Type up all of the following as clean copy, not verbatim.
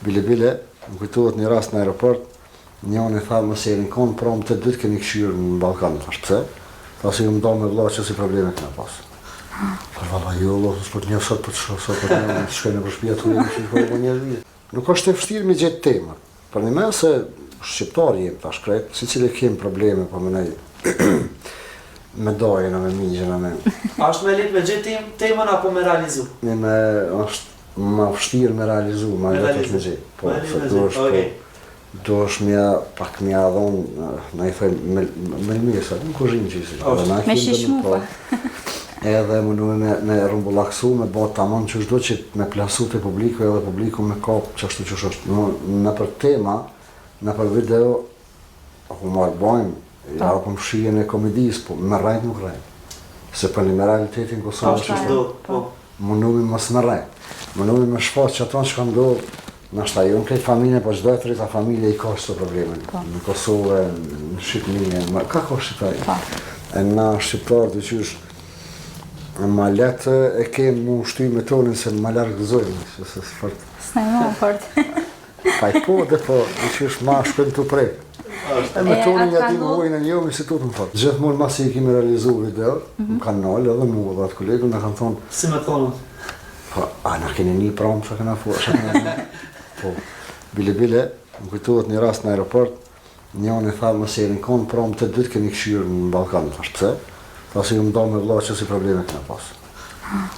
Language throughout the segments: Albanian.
Bile bile, më kujtohet një rast në aeroport, njoni tha mos jeni kon prom të dytë keni kqyrë në Ballkan, thash pse? Tha se jum nda me vlla qësi probleme kena pas. Thash valla jo vlla, s'po të njoh sot po të shoh sot po të njoh, të shkoj nëpër shtëpi aty jemi që shkoj po njerëz. Nuk është e vështirë me gjetë temën. Për një se shqiptar jem tash krejt, secili kem probleme, po menoj me dajën, me mixhën, me... A është më lehtë me gjetë temën apo me realizu? Me me është Ma vështirë me realizu, ma lehtë është me gjetë. Po, se duhesh, po, duhesh me ja, pak me ja dhonë, na i thojmë, me, me lëmirë, në kuzhinë që i si. Me shishmu, po. Edhe mundu me, me rrumbullaksu, me bo tamam qysh do që me plasu te publiku edhe publiku me kap qashtu qysh është. Në, nëpër tema, nëpër video, Humor bojmë, ja japim shijen e komedisë, po me rrejt nuk rrejmë. Se për një me realitetin Kosovës është kështu. Po. Mundohemi mos me rrejt. Mundohemi me shfaq qato çka ndodh, nashta jo në krejt familje, po çdo e treta familje i ka këto probleme. Po. Në Kosovë, në Shqipëni, ma, ka ka shqiptari. Po. E na shqiptarët diqysh, ma lehtë e kem mu shty me tonin se ma larg gëzojmë, se se fort. S'na i më fort. Pa i po dhe po, diqysh ma shkojmë të prek. E me tonin ja dim ujnë e njohë, si tutëm fort. Gjithmonë masi i kemi realizu video, mm -hmm. më kanë nalë edhe mu dhe atë kolegun, na kanë thonë... Si me thonë? Po, a na keni një pramë që kena fort, që kena Po, bile bile, më kujtohet një rast në aeroport, Njoni tha mos jeni kon prom të dytë keni kqyrë në Ballkan, thash pse? Tha se jum nda me vlla qësi probleme kena pas.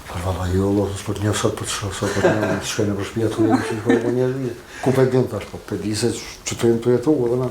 Thash valla jo vlla, s'po të njoh sot po të shoh sot po të njoh, të shkoj nëpër shtëpi aty jemi që shkoj po njerëz. Ku pe din thash po pe di se qëtu jem tu jetu edhe na.